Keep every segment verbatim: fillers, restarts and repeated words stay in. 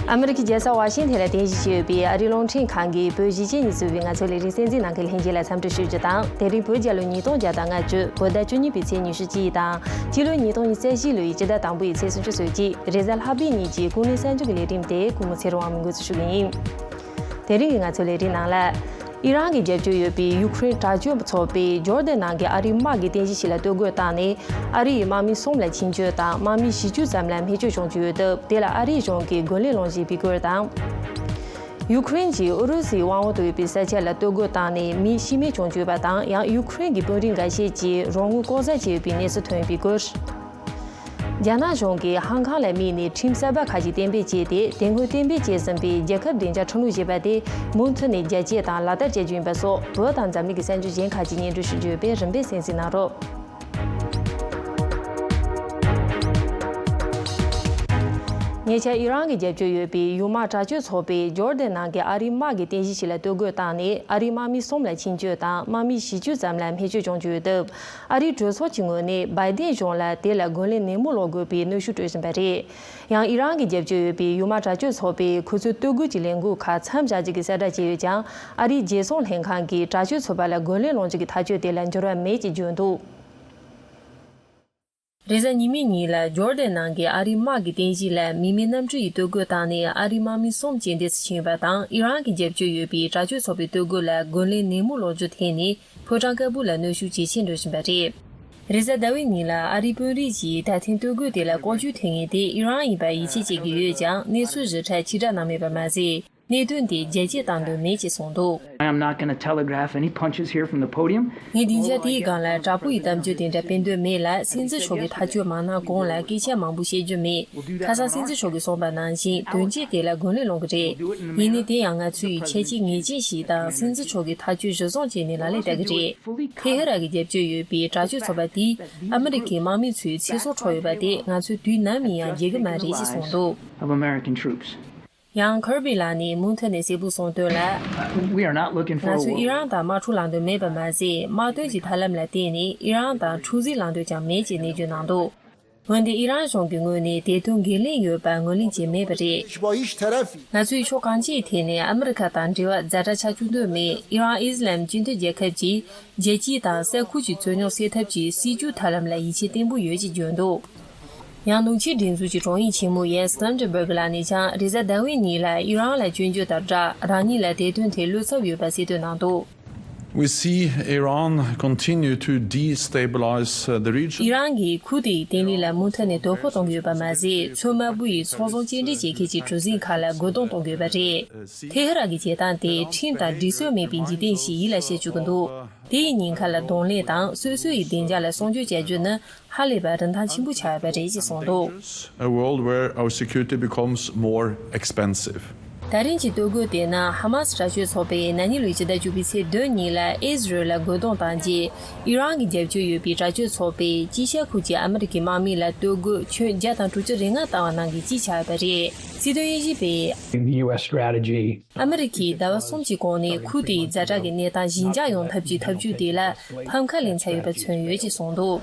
ཨ་མི་རི་ཀའི་རྒྱལ་ས་ཝ་ཤིང་ཐན་ལ་རྟེན་གཞི་བྱས་ཡོད་པའི་ཨ་རིའི་རླུང་འཕྲིན་ཁང་གི་བོད་གཞིས་བྱེས་གཉིས་གཙོས་པའི་ང་ཚོའི་ལས་རིམ་གསན་གཟིགས་གནང་མཁན་ལྷན་རྒྱས་ལ་འཚམས་འདྲི་ཞུ་རྒྱུ་དང་། དེ་རིང་བོད་རྒྱལ་ལོ་ཉིས་སྟོང་བརྒྱ་དང་ལྔ་བཅུ་བོད་ཟླ་བཅུ་གཉིས་པའི་ཚེས་ཉི་ཤུ་གཅིག་དང་། སྤྱི་ལོ་ཉིས་སྟོང་ཉི་ཤུ་རྩ་བཞི་ལོའི་སྤྱི་ཟླ་དང་པོའི་ཚེས་སུམ་ཅུ་སོ་གཅིག་རེས་གཟའ་ལྷག་པའི་ཉིན་གྱི་ཀུན་གླེང་གསར་འགྱུར་གྱི་ལས་རིམ་དེ་སྐུ་ངོ་ཚེ་རིང་དབང་མོས་འགོ་འཛུགས་ཞུ་གི་ཡིན། དེ་རིང་གི་ང་ཚོའི་ལས་རིམ་ནང་ལ། ཨི་རན་གྱིས་རྒྱབ་སྐྱོར་ཡོད་པའི་ཡུཀ་རེན་དྲག་སྤྱོད་ཚོགས་པས་ཇོར་ཌན་ནང་གི་ཨ་རིའི་དམག་གི་རྟེན་གཞི་ཞིག་ལ་གཏོར་རྒོལ་བཏང་ནས། ཨ་རི་ཡི་དམག་མི་གསུམ་ལ་འཆིང་སྐྱོད་དང་དམག་མི་བཞི་བཅུ་ཙམ་ལ་རྨས་སྐྱོན་བྱུང་རྒྱུ་ཡོད་སྟབས། དེ་ལ་ཨ་རིའི་གཞུང་གིས་རྒོལ་ལན་སློང་བཞིན་པའི་སྐོར་དང་། ཡུཀ་རེན་གྱིས་ཨུ་རུ་སུའི་དབང་འོག་ཏུ་ཡོད་པའི་ས་ཆ་ལ་གཏོར་རྒོལ་བཏང་ནས་མི་ཤི་རྨས་བྱུང་ཡོད་པ་དང་། ཡང་ཡུཀ་རེན་གྱི་དཔོན་རིགས་འགའ་ཤས་ཀྱིས་རོགས་དངུལ་ལྐོག་ཟ་བྱས་ཡོད་པའི་གནས་ཚུལ་ཐོན་ཡོད་པའི་སྐོར། རྒྱ་ནག་གཞུང་གིས་ཧང་ཀང་ལ་དམིགས་ནས་ཁྲིམས་གསར་པ་ཁག་ཅིག་གཏན་འབེབས་བྱས་ཏེ། དེ་སྔོན་གཏན་འབེབས་བྱས་ཟིན་པའི་རྒྱལ་ཁབ་བདེ་འཇགས་ཁྲིམས་ལུགས་ཞེས་པ་དེ་མུ་མཐུད་ནས་རྒྱ་སྐྱེད་དང་ལག་བསྟར་བྱེད་རྒྱུ་ཡིན་པ་སོགས། བོད་དང་འཛམ་གླིང་གི་གསར་འགྱུར་གཞན་ཁག་ཅིག་སྙན་སྒྲོན་ཞུ་རྒྱུ་ཡོད་པས། རིམ་པས་གསན་གཟིགས་གནང་རོགས། ཉེ་ཆར་ཨི་རན་གྱིས་རྒྱབ་སྐྱོར་ཡོད་པའི་ཡུ་དམག་དྲག་སྤྱོད་ཚོགས་པས་ཇོར་ཌན་ནང་གི་ཨ་རིའི་དམག་གི་རྟེན་གཞི་ཞིག་ལ་གཏོར་རྒོལ་བཏང་ནས། ཨ་རིའི་དམག་མི་གསུམ་ལ་འཆིང་སྐྱོད་དང་དམག་མི་བཞི་བཅུ་ཙམ་ལ་རྨས་སྐྱོན་བྱུང་རྒྱུ་ཡོད་སྟབས། ཨ་རིའི་གྲོས་ཚོགས་ཀྱི་ངོས་ནས་བའི་ཏན་གཞུང་ལ་དེ་ལ་རྒོལ་ལན་ནན་མོ་སློག་དགོས་པའི་གནོན་ཤུགས་སྤྲོད་བཞིན་པ་རེད། ཡང་ཨི་རན་གྱིས་རྒྱབ་སྐྱོར་ཡོད་པའི་ཡུ་དམག་དྲག་སྤྱོད་ཚོགས་པས་ཁོ་ཚོའི་གཏོར་རྒོལ་གྱི་ལས་འགུལ་ཁག་མཚམས་བཞག་རྒྱུ་གི་གསལ་བསྒྲགས་བྱས་ཡོད་ཀྱང་། ཨ་རིའི་རྒྱལ་སྲུང་ལྷན་ཁང་གིས་དྲག་སྤྱོད་ཚོགས་པ་ལ་རྒོལ་ལན་སློང་རྒྱུ་གི་ཐག་གཅོད་དེ་ལ་འགྱུར་བ་མེད་ཅེས་བརྗོད་འདུག་རེས་གཟའ་ཉི་མའི་ཉིན་ལ་ཇོར་ཌན་ནང་གི་ཨ་རིའི་དམག་གི་རྟེན་གཞི་ལ་མི་མེད་གནམ་གྲུ་ཡིས་གཏོར་རྒོལ་བཏང་ནས། ཨ་རིའི་དམག་མི་གསུམ་རྐྱེན་འདས་སུ་ཕྱིན་ཡོད་པ་དང་། ཨི་རན་གྱིས་རྒྱབ་སྐྱོར་ཡོད་པའི་དྲག་སྤྱོད་ཚོགས་པའི་གཏོར་རྒོལ་ལ་རྒོལ་ལན་ནན་མོ་སློག་རྒྱུ་ཐད་ནས། ཕོ་བྲང་དཀར་པོ་ལ་གནོན་ཤུགས་ཇེ་ཆེར་འགྲོ་བཞིན་པ་རེད། རེས་གཟའ་ཟླ་བའི་ཉིན་ལ་ཨ་རིའི་དཔོན་རིགས་ཀྱིས་ད་ཐེངས་གཏོར་རྒོལ་དེ་ལ་ལྐོག་ཇུས་ཐེབས་མཁན་དེ་ཨི་རན་ཡིན་པར་ཡིད་ཆེས་བྱེད་ཀྱི་ཡོད་ཀྱང་། གནས་ཚུལ་ཞིབ་ཕྲ་ཕྱིར་བསྒྲགས་གནང་མེད་པ་མ་ཟད། གནད་དོན་དེ་རྒྱ་སྐྱེད་བཏང་འདོད་མེད་ཅེས་གསུངས་འདུག I am not gonna telegraph any punches here from the podium. ངས་སྡིངས་ཆ་དེའི་སྒང་ལ་དྲག་པོ་ཡི་གཏམ་རྒྱུད་དེ་འདྲ་སྤེལ་འདོད་མེད་ལ། སྲིད་འཛིན་མཆོག་གིས་ཐག་གཅོད་མ་གནང་གོང་ལ་སྐད་ཆ་མང་པོ་བཤད་རྒྱུ་མེད། ཁ་སང་སྲིད་འཛིན་མཆོག་གིས་གསུངས་པ་ནང་བཞིན། དོན་རྐྱེན་དེ་ལ་རྒོལ་ལན་སློང་གི་རེད། ཡིན་ནའི་དེ་ཡང་ང་ཚོས་འཆད་ཁྱད་ངེས་ཅན་ཞིག་དང་། སྲིད་འཛིན་མཆོག་གིས་ཐག་གཅོད་གཞིར་བཟུང་བྱས་ནས་ལག་ལེན་བསྟར་གྱི་རེད། ཐེ་ཧ་རན་གྱིས་རྒྱབ་སྐྱོར་ཡོད་པའི་དྲག་སྤྱོད་ཚོགས་པ་དེས་ཨ་མི་རི་ཁའི་དམག་མི་ཚོའི་ཚེ་སྲོག་འཕྲོག་ཡོད་པ་དེ་ང་ཚོས་དུས་ནམ་ཡིན་ཡང་བརྗེད་ཀྱི་མ་རེད་ཅེས་གསུངས་འདུག Of American troops. ཡང་ཁར་བྷི་ལགས་ནས་མུ་མཐུད་ནས་གསལ་པོ་གསུངས་དོན་ལ། We are not looking for a ང་ཚོས་ཨི་རན་དང་དམག་འཁྲུག་ལངས་དོན་མེད་པ་མ་ཟད། དམག་དོན་གྱི་ཐབས་ལམ་ལ་བརྟེན་ནས་ཨི་རན་དང་འཁྲུག་འཛིང་ལངས་དོན་ཀྱང་མེད་ཅེས་ནན་བརྗོད་གནང་འདུག་འོན་ཏེ་ཨི་རན་གཞུང་གི་ངོས་ནས་དེ་དོན་འགན་ལེན་ཡོད་པར་ངོས་ལེན་བྱས་མེད་པ་རེད། ང་ཚོས་ཕྱོགས་གང་ཅིའི་ཐད་ནས་ཨ་མི་རི་ཁ་དང་འབྲེལ་བ་ཛ་དྲག་ཆགས་བཅུག་འདོད་མེད། ཨི་རན་ཨི་སི་ལམ་སྤྱི་མཐུན་རྒྱལ་ཁབ་ཀྱིས་རྒྱལ་སྤྱི་དང་ས་ཁུལ་གྱི་རྩོད་རྙོག་སེལ་ཐབས་ཀྱི་སྲིད་ཇུས་ཐབས་ལམ་ལ་ཡིད་ཆེས་བརྟན་པོ་ཡོད་ཅེས་བརྗོད་འདུག་ཡང་ནུབ་ཕྱོགས་སྒྲིག་འཛུགས་ཀྱི་དྲུང་ཡིག་ཆེན་མོ་ཡེན་སི་སི་ཊོལ་ཊེན་བྷར་གྷི་ལགས་ནས་ཀྱང་རེས་གཟའ་ཟླ་བའི་ཉིན་ལ་ཨི་རན་ལ་སྐྱོན་བརྗོད་དང་སྦྲགས། རང་ཉིད་ལ་དེ་དོན་ཐད་བློ་འཚབ་ཡོད་པ་གསལ་སྟོན་གནང་འདུག We see Iran continue to destabilize, uh, the region. ཨི་རན་གྱིས་ཁུར་དེའི་བརྟན་ལྷིང་ལ་མུ་མཐུད་ནས་དོ་ཕོག་གཏོང་གི་ཡོད་པ་མ་ཟད། མཚོ་དམར་པོ་ཡི་ཚོང་ཟོང་སྐྱེལ་འདྲེན་བྱེད་མཁན་གྱི་གྲུ་གཟིངས་ཁག་ལ་རྒོལ་རྡུང་གཏོང་གི་ཡོད་པ་རེད། ཐེ་ཧ་རན་གྱི་བྱེད་སྟངས་དེ་ཁྲིམས་དང་སྒྲིག་སྲོལ་མེད་པའི་འཇིག་རྟེན་ཞིག་ཡིད་ལ་བྱེད་བཅུག་གི་འདུག་དེའི་ཉེན་ཁ་ལ་གདོང་ལེན་དང་། སོ་སོ་ཡི་བདེ་འཇགས་ལ་སྲུང་སྐྱོབ་བྱ་རྒྱུ་ནི་ཧ་ལས་པའི་རིན་ཐང་ཆེན་པོ་ཆགས་ཡོད་པ་རེད་ཅེས་གསུངས་འདུག A world where our security becomes more expensive. ད་རིང་གི་གཏོར་རྒོལ་དེ་ནི་ཧ་མ་སི་དྲག་སྤྱོད་ཚོགས་པས་ན་ནིང་ལོའི་ཕྱི་ཟླ་བཅུ་པའི་ཚེས་བདུན་ཉིན་ལ་ཨི་ཟི་རལ་ལ་རྒོལ་རྡུང་བཏང་རྗེས། ཨི་རན་གྱིས་རྒྱབ་སྐྱོར་ཡོད་པའི་དྲག་སྤྱོད་ཚོགས་པས་ཅི་ཤ་ཁུལ་གྱི་ཨ་མི་རི་ཀའི་དམག་མི་ལ་གཏོར་རྒོལ་ཁྱོན་བརྒྱ་དང་དྲུག་ཅུ་རེ་ལྔ་བཏང་བ་ནང་གི་གཅིག་ཆགས་ཡོད་པ་རེད། སྲིད་དོན་དབྱེ་ཞིབ་པས། The U S strategy. ཨ་མི་རི་ཀས་ཟླ་བ་གསུམ་གྱི་གོང་ནས་ཁུལ་དེའི་ཛ་དྲག་གི་གནས་སྟངས་ཞི་འཇགས་ཡོང་ཐབས་ཀྱི་ཐབས་ཇུས་དེ་ལ་ཕམ་ཁ་ལེན་ཚར་ཡོད་པ་མཚོན་ཡོད་ཅེས་གསུངས་འདུག་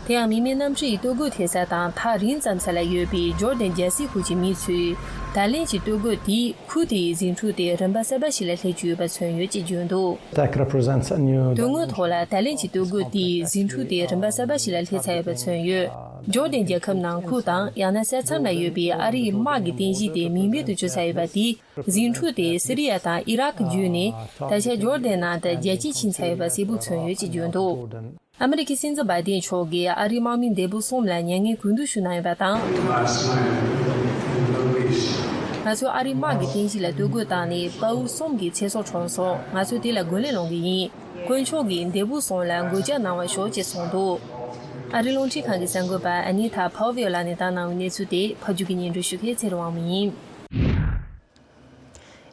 དེ་ཡང་མི་མེད་གནམ་གྲུ་ཡི་གཏོར་རྒོལ་ཐེབས་ས་དང་ཐག་རིང་ཙམ་ས་ལ་ཡོད་པའི་ཇོར་ཌན་རྒྱལ་སའི་ཁུལ་གྱི་མི་ཚོས་ད་ལན་གྱི་གཏོར་རྒོལ་དེས་ཁུལ་དེའི་ཟིང་འཁྲུག་དེ་རིམ་པ་གསར་པ་ཞིག་ལ་སླེབས་ཀྱི་ཡོད་པ་མཚོན་ཡོད་ཅེས་བརྗོད་འདུག That represents a new དོན་དངོས་ཐོག་ལ་ད་ལན་གྱི་གཏོར་རྒོལ་དེས་ཟིང་འཁྲུག་དེ་རིམ་པ་གསར་པ་ཞིག་ལ་སླེབས་ཚར་ཡོད་པ་མཚོན་ཡོད། ཇོར་ཌན་རྒྱལ་ཁབ་ནང་ཁུལ་དང་། ཡང་ན་ས་མཚམས་ལ་ཡོད་པའི་ཨ་རིའི་དམག་གི་རྟེན་གཞི་དེ་མིང་རྦད་དུ་གྱུར་ཚར་ཡོད་པ་དེས། ཟིང་འཁྲུག་དེ་སི་རི་ཡ་དང་ཨི་རག་གི་བརྒྱུད་ནས་ད་ཆ་ཇོར་ཌན་ནང་དུ་རྒྱ་སྐྱེད་ཕྱིན་ཚར་ཡོད་པ་གསལ་པོ་མཚོན་ཡོད་ཅེས་བརྗོད་འདུག་ཨ་མི་རི་ཀའི་སྲིད་འཛིན་བྷའི་ཏིན་མཆོག་གིས་ཨ་རིའི་དམག་མི་འདས་པོ་གསུམ་ལ་མྱ་ངན་གུས་འདུད་ཞུ་གནང་ཡོད་པ་དང་། ང་ཚོས་ཨ་རིའི་དམག་གི་རྟེན་གཞི་ལ་གཏོར་རྒོལ་བཏང་ནས་དཔའ་བོ་གསུམ་གྱི་ཚེ་སྲོག་འཕྲོག་སོང་། ང་ཚོས་དེ་ལ་རྒོལ་ལན་སློང་གི་ཡིན། དཀོན་མཆོག་གིས་འདས་པོ་གསུམ་ལ་མགོ་སྐྱ་གནང་བར་ཤོག་ཅེས་གསུངས་འདུག་ཨ་རིའི་རླུང་འཕྲིན་ཁང་གི་གསར་འགོད་པ་ཨ་ནི་ཐ་ཕའོ་ཝེལ་ལགས་ནས་བཏང་གནང་བའི་གནས་ཚུལ་དེ་ཕབ་སྒྱུར་གྱིས་སྙན་སྒྲོན་ཞུ་མཁན་ཚེ་རིང་དབང་མོ་ཡིན།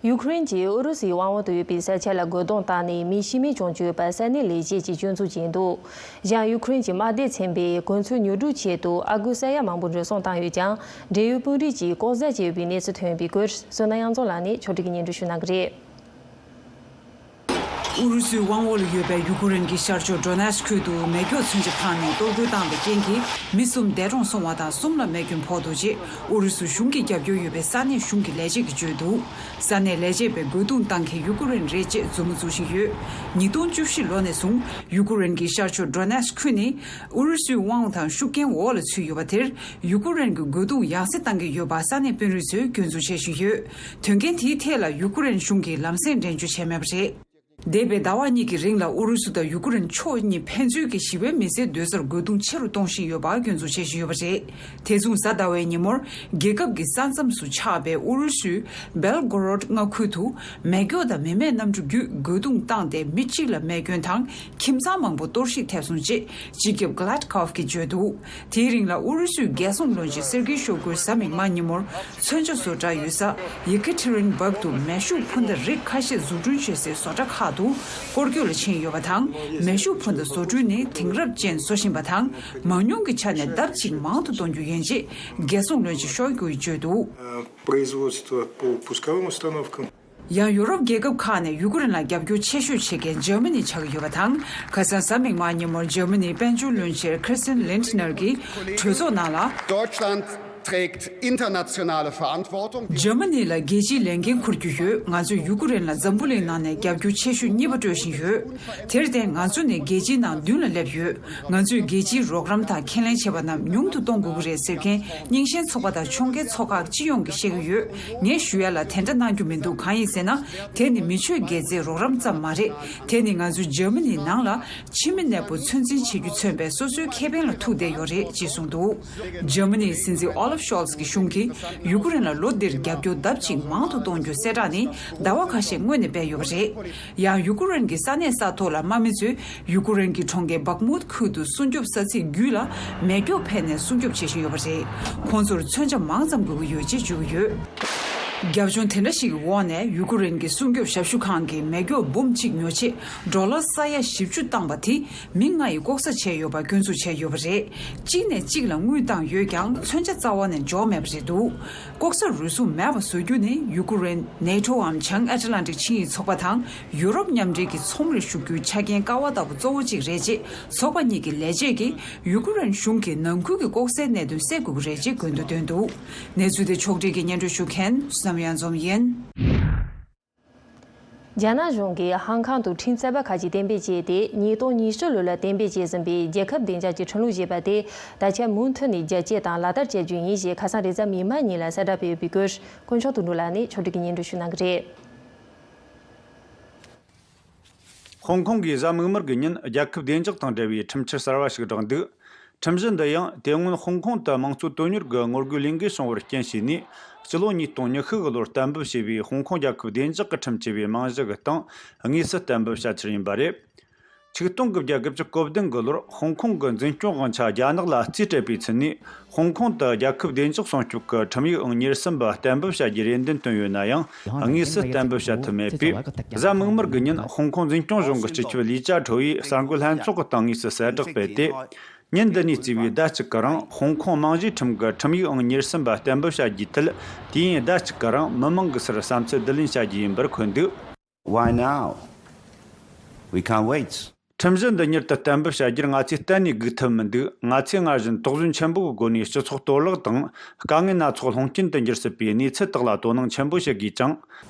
ཡུཀ་རེན་གྱིས་ཨུ་རུ་སུའི་དབང་འོག་ཏུ་ཡོད་པའི་ས་ཆ་ལ་རྒོལ་རྡུང་བཏང་ནས་མི་ཤི་རྨས་བྱུང་ཡོད་པ་ས་གནས་ལས་བྱེད་ཀྱིས་སྐྱོན་འཛུགས་བྱས་འདུག་གཞན་ཡུཀ་རེན་གྱི་དམག་སྡེ་ཚན་པས་གོ་མཚོན་ཉོ་སྒྲུབ་ཆེད་དུ་ཨ་སྒོར་ས་ཡ་མང་པོ་འགྲོ་སོང་བཏང་ཡོད་ཀྱང་། འབྲེལ་ཡོད་དཔོན་རིགས་ཀྱིས་ལྐོག་ཟ་བྱས་ཡོད་པའི་གནས་ཚུལ་ཐོན་པའི་སྐོར། བསོད་ནམས་དབྱངས་འཛོམས་ལགས་ནས་ཕྱོགས་སྒྲིག་གིས་སྙན་སྒྲོན་ཞུ་གནང་གི་རེད། ཨུ་རུ་སུའི་དབང་འོག་ལ་ཡོད་པའི་ཡུ་ཀེ་རེན་གྱི་ཤར་ཕྱོགས་ཌོ་ནེ་སི་ཁུལ་དུ་མེ་སྒྱོགས་མཚོན་ཆ་འཕངས་ནས་གཏོར་རྒོལ་བཏང་བའི་རྐྱེན་གྱིས་མི་གསུམ་འདས་གྲོངས་སོང་བ་དང་། གསུམ་ལ་རྨས་སྐྱོན་ཕོག་འདུག་ཅེས་ཨུ་རུ་སུ་གཞུང་གིས་རྒྱབ་སྐྱོར་ཡོད་པའི་ས་གནས་གཞུང་གི་ལས་བྱེད་ཀྱིས་བརྗོད་འདུག། ས་གནས་ལས་བྱེད་པས་རྒོལ་རྡུང་བཏང་མཁན་ཡུ་ཀེ་རེན་རེད་ཅེས་མཛུབ་མོ་འཛུགས་བཞིན་ཡོད། ཉིས་སྟོང་བཅུ་བཞི་ལོ་ནས་བཟུང་ཡུ་ཀེ་རེན་གྱི་ཤར་ཕྱོགས་ཌོ་ནེ་སི་ཁུལ་ནི་ཨུ་རུ་སུའི་དབང་དང་ཤུགས་རྐྱེན་འོག་ལ་ཚུད་ཡོད་པ་དེར་ཡུ་ཀེ་རེན་གྱིས་རྒོལ་རྡུང་ཡང་སེ་བཏང་གི་ཡོད་པ་ས་གནས་དཔོན་རིགས་ཚོས་སྐྱོན་འཛུགས་བྱེད་བཞིན་ཡོད། དོན་རྐྱེན་དེའི་ཐད་ལ་ཡུ་ཀེ་རེན་གཞུང་གིས་ལམ་སེང་འགྲེལ་བརྗོད་བྱས་མེད་པ་རེད། འདས་པའི་ཟླ་བ་གཉིས་ཀྱི་རིང་ལ་ཨུ་རུ་སུ་དང་ཡུ་ཀེ་རེན་ཕྱོགས་གཉིས་ཕན་ཚུན་གྱི་ཞི་བའི་མི་སེར་སྡོད་སར་རྒོལ་རྡུང་ཆེ་རུ་གཏོང་བཞིན་ཡོད་པ་སྐྱོན་འཛུགས་བྱེད་བཞིན་ཡོད་པ་རེད། དེ་མཚུངས་གཟའ་ཟླ་བའི་ཉིན་མོར་རྒྱལ་ཁབ་ཀྱི་ས་མཚམས་སུ་ཆགས་པའི་ཨུ་རུ་སུའི་སྦེལ་གོ་རོད་མངའ་ཁུལ་དུ་མེ་སྒྱོགས་དང་མི་མེད་གནམ་གྲུ་བརྒྱུད་རྒོལ་རྡུང་བཏང་སྟེ་མི་གཅིག་ལ་རྨས་སྐྱོན་དང་ཁྱིམ་ཚང་མང་པོ་གཏོར་བཤིག་ཐེབས་སོང་ཅེས་སྤྱི་ཁྱབ་གྷ་ལད་ཁོབ་ཀྱིས་བརྗོད་འདུག། དེའི་རིང་ལ་ཨུ་རུ་སུའི་རྒྱལ་སྲུང་བློན་ཆེན་སེར་གྱི་ཤོག་གུར་གཟའ་མིག་དམར་ཉིན་མོར་མཚོན་ཆ་བཟོ་གྲྭ་ཡོད་ས་ཡེ་ཀེ་ཐེ་རིན་སྦག་ཏུ་མེ་ཤུགས་འཕུར་མདའ་རིགས་ཁ་ཤས་འཛུགས་སྐྲུན་བྱེད་སའི་བཟོ་གྲྭ་ཁག་ཏུ་སྐོར་སྐྱོད་ལ་ཕྱིན་ཡོད་པ་དང་། མེ་ཤུགས་འཕུར་མདའ་བཟོ་སྐྲུན་ནི་དེང་རབས་ཅན་བཟོ་བཞིན་པ་དང་། མང་ཉུང་གི་ཆ་ནས་ལྡབ་གཅིག་མང་དུ་གཏོང་རྒྱུ་ཡིན་ཅེས་རྒྱལ་སྲུང་བློན་ཆེན་ཤོ་ཡི་གུ་ཡིས་བརྗོད་འདུག། Производство по пусковым установкам. ཡང་ཡུ་རོབ་རྒྱལ་ཁབ་ཁག་ནས་ཡུ་ཀེ་རེན་ལ་རྒྱབ་སྐྱོར་ཆེ་ཤོས་བྱེད་མཁན་འཇར་མ་ནི་ཆགས་ཀྱི་ཡོད་པ་དང་། ཁ་སང་གཟའ་མིག་དམར་ཉིན་མོར་འཇར་མ་ནིའི་དཔལ་འབྱོར་བློན་ཆེན་ཁྲི་སྟིན་ལིན་ཏི་ནར་གྱིས་གྲོས་ཚོགས་ནང་ལ། Deutschland trägt internationale Verantwortung. འཇར་མ་ནི་ལ་རྒྱལ་སྤྱིའི་ལས་འགན་འཁུར་རྒྱུ་ཡོད། ང་ཚོས་ཡུ་ཀེ་རེན་ལ་འཛམ་བུ་གླིང་ནང་ནས་རྒྱབ་སྐྱོར་ཆེ་ཤོས་གཉིས་པ་སྤྲོད་བཞིན་ཡོད། དེར་བརྟེན་ང་ཚོ་ནི་རྒྱལ་སྤྱིའི་ནང་མདུན་ལ་སླེབས་ཡོད། ང་ཚོས་རྒྱལ་སྤྱིའི་རོགས་རམ་དང་ཁས་ལེན་བྱས་པ་རྣམས་ཉུང་དུ་གཏོང་དགོས་ཀྱི་རེད་ཟེར་མཁན་རྙིང་ཞེན་ཚོགས་པ་དང་ཕྱོགས་འགལ་ཚོགས་ཁག་སྤྱི་ཡོངས་ཀྱིས་བཤད་ཀྱི་ཡོད། ངས་ཞུ་ཡ་ལ་དེ་འདྲ་གནང་རྒྱུ་མི་འདུག། གང་ཡིན་ཟེར་ན། དེ་ནི་མི་ཆོས་དགེ་རྩའི་རོགས་རམ་ཙམ་མ་རེད། དེ་ནི་ང་ཚོའི་འཇར་མ་ནིའི་ནང་ལ་ཕྱི་མི་གནས་སྤོ་ཚོད་འཛིན་བྱེད་རྒྱུ་མཚོན་པའི་སོ་སོའི་ཁེ་ཕན་ལ་ཐུག་བསྡད་ཡོད་རེད་ཅེས་གསུངས་འདུག། འཇར་མ་ནིའི་སྲིད་འཛིན་ཨོ་ལབ་ཤོལ་ཚ་གི་གཞུང་གིས་ཡུ་ཀེ་རེན་ལ་ལོ་འདིར་རྒྱབ་སྐྱོར་ལྡབ་གཅིག་མང་དུ་གཏོང་རྒྱུ་གསལ་བསྒྲགས་ནི་ཟླ་བ་ཁ་ཤས་སྔོན་ནས་སྤེལ་ཡོད་པ་རེད། ཡང་ཡུ་ཀེ་རེན་གྱི་ས་གནས་ས་ཐོག་ལ་དམག་མི་ཚོས་ཡུ་ཀེ་རེན་གྱི་གྲོང་ཁྱེར་བག་མུད་ཁུལ་དུ་སྲུང་སྐྱོབ་ས་ཚིགས་བརྒྱུད་ལ་མེ་སྒྱོགས་འཕེན་ནས་སྲུང་སྐྱོབ་བྱེད་བཞིན་ཡོད་པ་རེད། ཁོང་ཚོར་མཚོན་ཆ་མང་ཙམ་དགོས་ཀྱི་ཡོད་ཅེས་བརྗོད་ཀྱི་ཡོད། རྒྱབ་ལྗོངས་དེ་འདྲ་ཞིག་གི་འོག་ནས་ཡུ་ཀེ་རེན་གྱི་སྲུང་སྐྱོབ་ཞབས་ཞུ་ཁང་གིས་མེ་སྒྱོགས་འབུམ་གཅིག་ཉོ་ཆེད་ཌོ་ལར་ས་ཡ་བཞི་བཅུ་བཏང་པ་དེ་མི་ལྔ་ཡིས་ལྐོག་ཟ་བྱས་ཡོད་པ་སྐྱོན་འཛུགས་བྱས་ཡོད་པ་རེད། གཅིག་ནས་གཅིག་ལ་དངུལ་བཏང་ཡོད་ཀྱང་མཚོན་ཆ་རྩ་བ་ནས་འབྱོར་མེད་པ་རེད་འདུག། ལྐོག་ཟ་རུལ་སུངས་མེད་པ་བཟོ་རྒྱུ་ནི་ཡུ་ཀེ་རེན་ནེ་ཊོའམ་བྱང་ཨེཊ་ལན་ཊིག་ཆིངས་ཡིག་ཚོགས་པ་དང་ཡུ་རོབ་མཉམ་འབྲེལ་གྱི་ཚོང་རའི་ཤུགས་རྒྱུའི་ཆ་རྐྱེན་ཀ་བ་ལྟ་བུ་གཙོ་བོ་གཅིག་རེད་ཅེས་ཚོགས་པ་གཉིས་ཀྱི་ལས་བྱེད་ཀྱིས་ཡུ་ཀེ་རེན་གཞུང་གིས་ནང་ཁུལ་གྱི་ལྐོག་ཟའི་གནད་དོན་སེལ་དགོས་ཀྱི་རེད་ཅེས་སྐུལ་འདེད་བཏོན་འདུག། གནས་ཚུལ་དེ་ཕྱོགས་སྒྲིག་གིས་སྙན་སྒྲོན་ཞུ་མཁན་བསམ་ཡར་འཛོམས་ཡིན། རྒྱ་ནག་གཞུང་གིས་ཧང་ཀང་དུ་ཁྲིམས་རྩོད་པ་ཁག་ཅིག་གཏན་འབེབས་བྱས་ཏེ། ཉིས་སྟོང་ཉི་ཤུ་ལོ་ལ་གཏན་འབེབས་བྱས་ཟིན་པའི་རྒྱལ་ཁབ་བདེ་འཇགས་ཀྱི་ཁྲིམས་ལུགས་ཞེས་པ་དེ་ད་ཆ་མུ་མཐུད་ནས་རྒྱ་སྐྱེད་དང་ལག་བསྟར་བྱ་རྒྱུ་ཡིན་ཞེས་ཁ་སང་རེས་གཟའ་མིག་དམར་ཉིན་ལ་གསལ་བསྒྲགས་སྤེལ་ཡོད་པའི་སྐོར་དཀོན་མཆོག་དོན་གྲུབ་ལགས་ནས་ཕྱོགས་སྒྲིག་གིས་སྙན་སྒྲོན་ཞུ་གནང་གི་རེད། ཧོང་ཀོང་གིས་གཟའ་མིག་དམར་གྱི་ཉིན་རྒྱལ་ཁབ་བདེ་འཇགས་དང་འབྲེལ་བའི་ཁྲིམས་འཆར་གསར་བ་ཞིག་བསྒྲགས་འདུག། ཁྲིམས་གཞི་འདི་ཡང་དེ་སྔོན་ཧོང་ཀོང་དུ་དམངས་གཙོ་དོན་གཉེར་གྱི་ངོ་རྒོལ་ལས་འགུལ་བྱུང་བར་རྐྱེན་བྱས་ནས་སྤྱི་ལོ་ཉིས་སྟོང་ཉི་ཤུ་གི་ལོར་གཏན་འབེབས་བྱས་པའི་ཧོང་ཀོང་རྒྱལ་ཁབ་བདེ་འཇགས་ཀྱི་ཁྲིམས་ཅེས་པའི་རྨང་གཞི་གི་སྟེང་དངོས་སུ་གཏན་འབེབས་བྱ་ཕྱིར་ཡིན་པ་རེད། ཆིག་སྟོང་དགུ་བརྒྱ་དགུ་བཅུ་གོ་བདུན་གི་ལོར་ཧོང་ཀོང་གི་འཛིན་སྐྱོང་དབང་ཆ་རྒྱ་ནག་ལ་རྩིས་སྤྲད་པའི་ཚུལ་ནས་ཧོང་ཀོང་དུ་རྒྱལ་ཁབ་བདེ་འཇགས་སྲུང་སྐྱོབ་ཀྱི་ཁྲིམས་ཡིག་ཨང་ཉེར་གསུམ་པ་གཏན་འབེབས་བྱ་རྒྱུའི་རེ་འདུན་བཏོན་ཡོད་ན་ཡང་དངོས་སུ་གཏན་འབེབས་བྱ་ཐུབ་མེད་པས། གཟའ་མིག་དམར་གྱི་ཉིན་ཧོང་ཀོང་འཛིན་སྐྱོང་གཞུང་གི་སྤྱི་ཁྱབ་ལས་བྱ་ཁྲོ་ཡིས་གསར་འགོད་ལྷན་ཚོགས་ཀྱི་སྟེང་དངོས་སུ་གསལ་བསྒྲགས་སྤེལ་ཏེ། ཉིན་འདི་ནས་བརྩིས་པའི་ཟླ་གཅིག་གི་རིང་ཧོང་ཀོང་རྨང་གཞིའི་ཁྲིམས་ཀྱི་ཁྲིམས་ཡིག་ཨང་ཉེར་གསུམ་པ་གཏན་འབེབས་བྱ་རྒྱུའི་ཐད་དུས་ཡུན་ཟླ་གཅིག་གི་རིང་མི་མང་གི་སར་བསམ་ཚུལ་བསྡུ་ལེན་བྱ་རྒྱུ་ཡིན་པར་འཁོད་འདུག། Why now? We can't wait. ཁྲིམས་གཞི་འདི་མྱུར་དུ་གཏན་འབེབས་བྱ་རྒྱུར་ང་ཚོས་གཏན་ནས་སྒུག་ཐུབ་མི་འདུག། ང་ཚོས་སྔར་བཞིན་དོགས་ཟོན་ཆེན་པོ་གི་སྒོ་ནས་སྤྱི་ཚོགས་གཏོར་བརླག་དང་དཀའ་ངལ་སྣ་ཚོགས་སློང་རྐྱེན་དུ་འགྱུར་སྲིད་པའི་གནས་ཚུལ་དག་ལ་དོ་སྣང་ཆེན་པོ་བྱེད་དགོས་ཅིང་།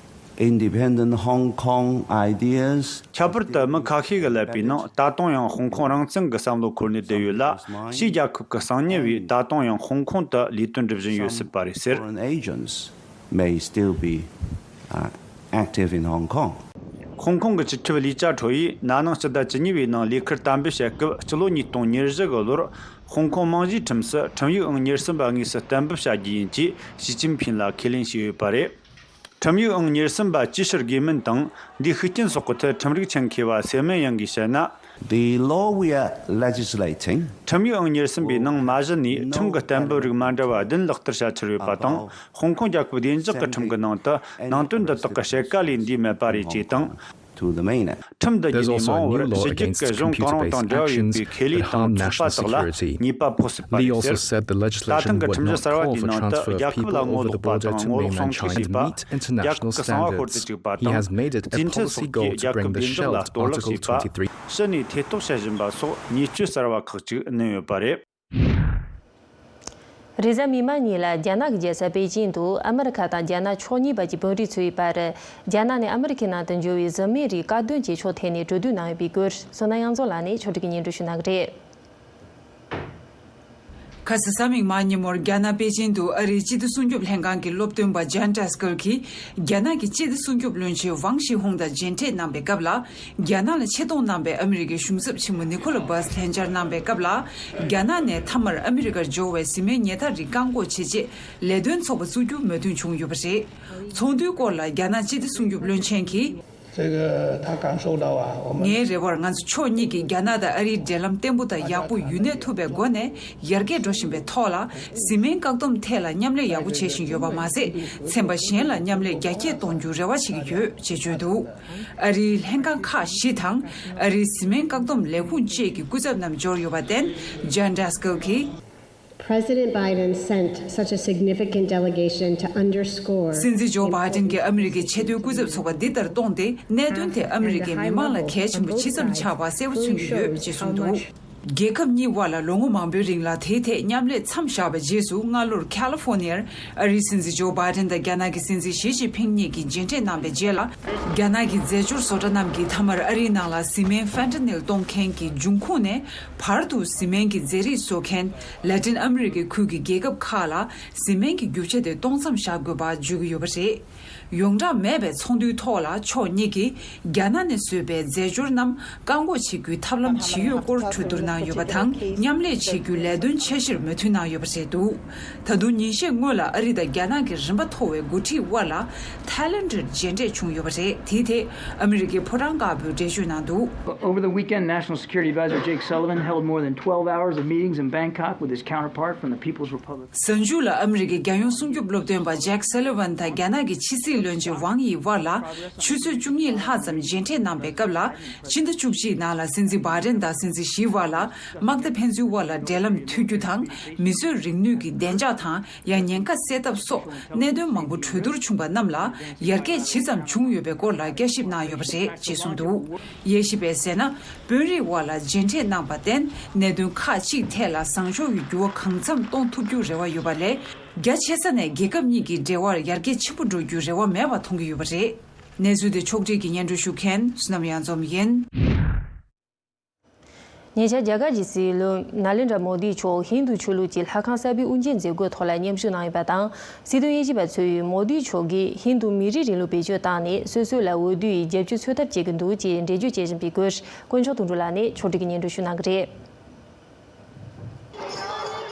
Independent Hong Kong ideas. ཁྱད་པར་དུ་མི་ཁ་ཤས་ཀྱིས་ལབ་པའི་ནང་ད་དུང་ཡང་ཧོང་ཀོང་རང་བཙན་གྱི་བསམ་བློ་འཁོར་ནས་བསྡད་ཡོད་ལ། ཕྱིའི་རྒྱལ་ཁབ་ཀྱི་གསང་ཉུལ་བས་ད་དུང་ཡང་ཧོང་ཀོང་དུ་ལས་དོན་སྒྲུབ་བཞིན་ཡོད་སྲིད་པ་རེད་ཟེར། Foreign agents may still be, uh, active in Hong Kong. ཧོང་ཀོང་གི་སྤྱི་ཁྱབ་ལས་བྱ་ཁྲོ་ཡིས་ན་ནིང་སྤྱི་ཟླ་བཅུ་གཉིས་པའི་ནང་ལས་ཁུར་གཏན་འབེབས་བྱེད་སྐབས་སྤྱི་ལོ་ཉིས་སྟོང་ཉེར་བཞི་གི་ལོར་ཧོང་ཀོང་རྨང་གཞིའི་ཁྲིམས་སུ་ཁྲིམས་ཡིག་ཨང་ཉེར་གསུམ་པ་དངོས་སུ་གཏན་འབེབས་བྱ་རྒྱུ་ཡིན་ཅེས་ཞི་ཅིན་ཕིན་ལ་ཁས་ལེན་བྱས་ཡོད་པ་རེད། ཁྲིམས་ཡིག་ཨང་ཉེར་གསུམ་པ་ཇུས་ཕྱིར་དགོས་མིན་དང་འདིའི་ཤུགས་རྐྱེན་སོགས་ཀྱི་ཐད་ཁྲིམས་རིག་ཆེད་མཁས་པ་སེ་མེན་ཡང་གིས་བཤད་ན། The law we are legislating. ཁྲིམས་ཡིག་ཨང་ཉེར་གསུམ་པའི་ནང་མ་གཞི་ནས་ཁྲིམས་ཀྱི་གཏན་འབེབས་རིགས་མ་འདྲ་བ་བདུན་ལག་བསྟར་བྱ་ཕྱིར་ཡོད་པ་དང་། ཧོང་ཀོང་རྒྱལ་ཁབ་བདེ་འཇགས་ཀྱི་ཁྲིམས་ཀྱི་ནང་དུ་ནང་དོན་འདི་དག་གི་དཔྱད་ག་ལས་འདས་མེད་པ་རེད་ཅེས་དང་། to the mainland. ཁྲིམས་འདི་There's བརྒྱུད་ནས་also a མང་new བོར་law ཕྱི་རྒྱལ་against གྱི་གཞུང་གང་རུང་computer-based དང་འབྲེལ་བ་ཡོད་actions པའི་ཁེ་that ལས་དང་harm ཚོགས་པ་national དག་ལ security. ཉེས་པ་ཕོག་སྲིད་པ་Lee རེད also ཟེར། said the ད་ཐེངས་legislation ཀྱི་would ཁྲིམས་གཞི་not གསར་བ call འདིའི for ནང་དུ་transfer of རྒྱལ་ཁབ་people ལ people ངོ་ལོག་over པ the དང་border to ངོ་ལོག་mainland སྲུང་སྐྱོབ་China བྱེད་པ། meet རྒྱལ་international ཁབ་ཀྱི་གསང་བ་ཤོར་standards. དུ་བཅུག་པ་He དང་། has made it a རྫུན་ཁྲིམས་policy སོགས goal ཀྱིས་to རྒྱལ་bring ཁབ་the བདེ་འཇགས་ལ shelved གཏོར་བརླག Article བྱེད་པ། twenty-three. ཕྱི་ནས་ཐེ་གཏོགས་བྱ་བཞིན་པ་སོགས་ཉེས་སྤྱོད་གསར་བ་ཁག་ཅིག་བསྣན་ཡོད་པ་རེད། རེས་གཟའ་མིག་དམར་ཉིན་ལ་རྒྱ་ནག་གི་རྒྱལ་ས་པེ་ཅིང་དུ་ཨ་མི་རི་ཁ་དང་རྒྱ་ནག་ཕྱོགས་གཉིས་བར་གྱི་དཔོན་རིགས་ཚོའི་བར། རྒྱ་ནག་ནས་ཨ་མི་རི་ཁའི་ནང་དུ་འབྱོར་བའི་གཟི་མེད་རིགས་དཀར་འདོན་བྱེད་ཕྱོགས་ཐད་ནས་གྲོས་བསྡུར་གནང་ཡོད་པའི་སྐོར། བསོད་ནམས་དབྱངས་འཛོམས་ལགས་ནས་ཕྱོགས་སྒྲིག་གིས་སྙན་སྒྲོན་ཞུ་གནང་གི་རེད། ཁ་སང་གཟའ་མིག་དམར་ཉིན་མོར་རྒྱ་ནག་པེ་ཅིང་དུ་ཨ་རིའི་སྤྱི་ཚོགས་སྲུང་སྐྱོབ་ལྷན་ཁང་གི་སློབ་སྟོན་པ་ཇན་ཏྲེས་ཀལ་གྱིས། རྒྱ་ནག་གི་སྤྱི་ཚོགས་སྲུང་སྐྱོབ་བློན་ཆེན་ཝང་ཞི་ཧུང་དང་མཇལ་འཕྲད་གནང་པའི་སྐབས་ལ། རྒྱ་ནག་ལ་ཆེད་གཏོང་གནང་པའི་ཨ་མི་རི་ཀའི་གཞུང་ཚབ་ཆེན་མོ་ནི་ཁོ་ལ་བྷས་ལྷན་བཅར་གནང་པའི་སྐབས་ལ། རྒྱ་ནག་ནས་མཐའ་མར་ཨ་མི་རི་ཀར་འབྱོར་བའི་གཟི་མེད་ཉལ་ཐ་རིགས་བཀག་འགོག་བྱེད་ཆེད་ལས་དོན་ཚོགས་པ་བཙུགས་རྒྱུར་མོས་མཐུན་བྱུང་ཡོད་པ་རེད། ཚོགས་འདུའི་སྐོར་ལ་རྒྱ་ནག་སྤྱི་ཚོགས་སྲུང་སྐྱོབ་བློན་ཆེན་གྱིས། 这个他感受到啊，我们 ངའི་རེ་བར་ང་ཚོ་ཕྱོགས་གཉིས་ཀྱིས་རྒྱ་ནག་དང་ཨ་རིའི་འབྲེལ་ལམ་བརྟན་པོ་དང་ཡག་པོ་ཡུན་གནས་ཐུབ་པའི་སྒོ་ནས་ཡར་རྒྱས་འགྲོ་བཞིན་པའི་ཐོག་ལ། བཟི་སྨན་བཀག་སྡོམ་ཐད་ལ་མཉམ་ལས་ཡག་པོ་བྱེད་བཞིན་ཡོད་པ་མ་ཟད། ཚན་པ་གཞན་ལ་མཉམ་ལས་རྒྱ་སྐྱེད་གཏོང་རྒྱུའི་རེ་བ་བྱེད་ཀྱི་ཡོད་ཅེས་བརྗོད་འདུག་ཨ་རིའི་ལྷན་ཁང་ཁག་བཞི་དང་། ཨ་རིའི་བཟི་སྨན་བཀག་སྡོམ་ལས་ཁུངས་བཅས་ཀྱི་སྐུ་ཚབ་རྣམས་འབྱོར་ཡོད་པར་བརྟེན། ཇན་ཏྲེས་ཀལ་གྱིས། President Biden sent such a significant delegation to underscore སྲིད་འཛིན་ཇོ་བྷའི་ཌེན་གྱིས་ཨ་མི་རི་ཀའི་ཆེས་མཐོའི་སྐུ་ཚབ་ཚོགས་པ་འདི་ལྟར་བཏོན་ཏེ། གནད་དོན་དེ་ཨ་མི་རི་ཀའི་མི་དམངས་ལ་གལ་ཆེན་པོ་ཇི་ཙམ་ཆགས་པ་གསལ་པོ་མཚོན་གྱི་ཡོད་ཅེས་གསུངས་འདུག་རྒྱལ་ཁབ་གཉིས་དབར་ལ་ལོ་ངོ་མང་པོའི་རིང་ལ་དེའི་ཐད་མཉམ་ལས་མཚམས་བཞག་པའི་རྗེས་སུ། སྔ་ལོར་ཁ་ལི་ཧྥོ་ནི་ཡར་ཨ་རིའི་སྲིད་འཛིན་ཇོ་བྷའི་ཌེན་དང་རྒྱ་ནག་གི་སྲིད་འཛིན་ཞི་ཅིན་ཕིང་གཉིས་ཀྱིས་མཇལ་འཕྲད་གནང་པའི་རྗེས་ལ། རྒྱ་ནག་གི་རྫས་སྦྱོར་བཟོ་གྲྭ་རྣམས་ཀྱིས་མཐའ་མར་ཨ་རིའི་ནང་ལ་བཟི་སྨན་ཕན་ཏ་ནིལ་གཏོང་མཁན་གྱི་འབྱུང་ཁུངས་ནས། བར་དུ་བཟི་སྨན་གྱི་རྫས་རིགས་བཟོ་མཁན་ལ་ཏིན་ཨ་མི་རི་ཀའི་ཁུལ་གྱི་རྒྱལ་ཁབ་ཁག་ལ་བཟི་སྨན་གྱི་རྒྱུ་ཆ་དེ་གཏོང་མཚམས་བཞག་དགོས་པ་བརྗོད་ཀྱི་ཡོད་པ་རེད། ཡོངས་གྲགས་མེད་པའི་ཚོགས་འདུའི་ཐོག་ལ་ཕྱོགས་གཉིས་ཀྱིས་རྒྱ་ནག་ནས་བཟོས་པའི་རྫས་སྦྱོར་རྣམས་བཀག་འགོག་བྱེད་རྒྱུའི་ཐབས་ལམ་ཇི་ཡོད་སྐོར་གྲོས་བསྡུར་གནང་ཡོད་པ་དང་། མཉམ་ལས་བྱེད་རྒྱུའི་ལས་དོན་འཆར་གཞིར་མོས་མཐུན་གནང་ཡོད་པ་རེད་འདུག་ད་དུང་ཉིན་ཤས་སྔོན་ལ་ཨ་རི་དང་རྒྱ་ནག་གི་རིམ་པ་མཐོ་བའི་འགོ་ཁྲིད་དབར་ལ་ཐའི་ལེན་ཌར་མཇལ་འཕྲད་བྱུང་ཡོད་པ་རེད། དེའི་ཐད་ཨ་མི་རི་ཀའི་ཕོ་བྲང་དཀར་པོས་འགྲེལ་བརྗོད་གནང་འདུག Over the weekend, National Security Advisor Jake Sullivan held more than twelve hours of meetings in Bangkok with his counterpart from the People's Republic. གཟའ་མཇུག་ལ་ཨ་མི་རི་ཀའི་རྒྱལ་ཡོངས་སྲུང་སྐྱོབ་སློབ་སྟོན་པ་ཇེག་སེ་ལི་ཝན་དང་རྒྱ་ནག་གི་ཕྱི་སྲིད་བློན་ཆེན་ཝང་ཡི་དབར་ལ་ཆུ་ཚོད་བཅུ་གཉིས་ལྷག་ཙམ་མཇལ་འཕྲད་གནང་པའི་སྐབས་ལ། ཕྱི་ཟླ་བཅུ་གཅིག་ནང་ལ་སྲིད་འཛིན་བྷའི་ཌེན་དང་སྲིད་འཛིན་ཞིའི་དབར་ལ་དམག་སྡེ་ཕན་ཚུན་དབར་ལ་འབྲེལ་ལམ་མཐུད་རྒྱུ་དང་། མི་གསོད་རིག་ནུས་ཀྱི་བདེ་འཇགས་དང་། ཡང་ཉེན་ཁ་སེལ་ཐབས་སོགས་གནད་དོན་མང་པོ་གྲོས་བསྡུར་བྱུང་པ་རྣམས་ལ་ཡར་རྒྱས་ཇི་ཙམ་བྱུང་ཡོད་པའི་སྐོར་ལ་བསྐྱར་ཞིབ་གནང་ཡོད་པ་རེད་ཅེས་གསུངས་འདུག་དབྱེ་ཞིབ་པས་ཟེར་ན། དཔོན་རིགས་དབར་ལ་མཇལ་འཕྲད་གནང་པར་བརྟེན། གནད་དོན་ཁག་ཅིག་ཐད་ལ་བཟང་ཕྱོགས་ཀྱི་འགྱུར་བ་གང་འཚམ་གཏོང་ཐུབ་རྒྱུར་རེ་བ་ཡོད་པ་ལས། རྒྱ་ཆེ་ས་ནས་རྒྱལ་ཁབ་གཉིས་ཀྱི་འབྲེལ་བར་ཡར་རྒྱས་ཆེན་པོ་འགྲོ་རྒྱུའི་རེ་བ་མེད་པ་མཐོང་གི་ཡོད་པ་རེད། གནས་ཚུལ་དེ་ཕྱོགས་སྒྲིག་གིས་སྙན་སྒྲོན་ཞུ་མཁན་བསོད་ནམས་གཡང་འཛོམས་ཡིན། ཉེ་ཆར་རྒྱ་གར་གྱི་སྲིད་བློན་ནཱ་ལེནྡྲ་མོ་དི་མཆོག་ཧིན་རྡུ་ཆོས་ལུགས་ཀྱི་ལྷ་ཁང་གསར་པའི་དབུ་འབྱེད་མཛད་སྒོའི་ཐོག་ལ་མཉམ་ཞུགས་གནང་ཡོད་པ་དང་། སྲིད་དོན་དབྱེ་ཞིབ་པ་ཚོས་མོ་དི་མཆོག་གིས་ཧིན་རྡུ་མི་རིགས་རིང་ལུགས་བེད་སྤྱོད་བཏང་ནས་སོ་སོ་ལ་འོས་བསྡུ་ཡི་རྒྱབ་སྐྱོར་འཚོལ་ཐབས་བྱེད་ཀྱི་འདུག་ཅེས་འགྲེལ་བརྗོད་བྱེད་བཞིན་པའི་སྐོར། དཀོན་མཆོག་དོན་གྲུབ་ལགས་ནས་ཕྱོགས་སྒྲིག་གིས་སྙན་སྒྲོན་ཞུ་གནང་གི་རེད།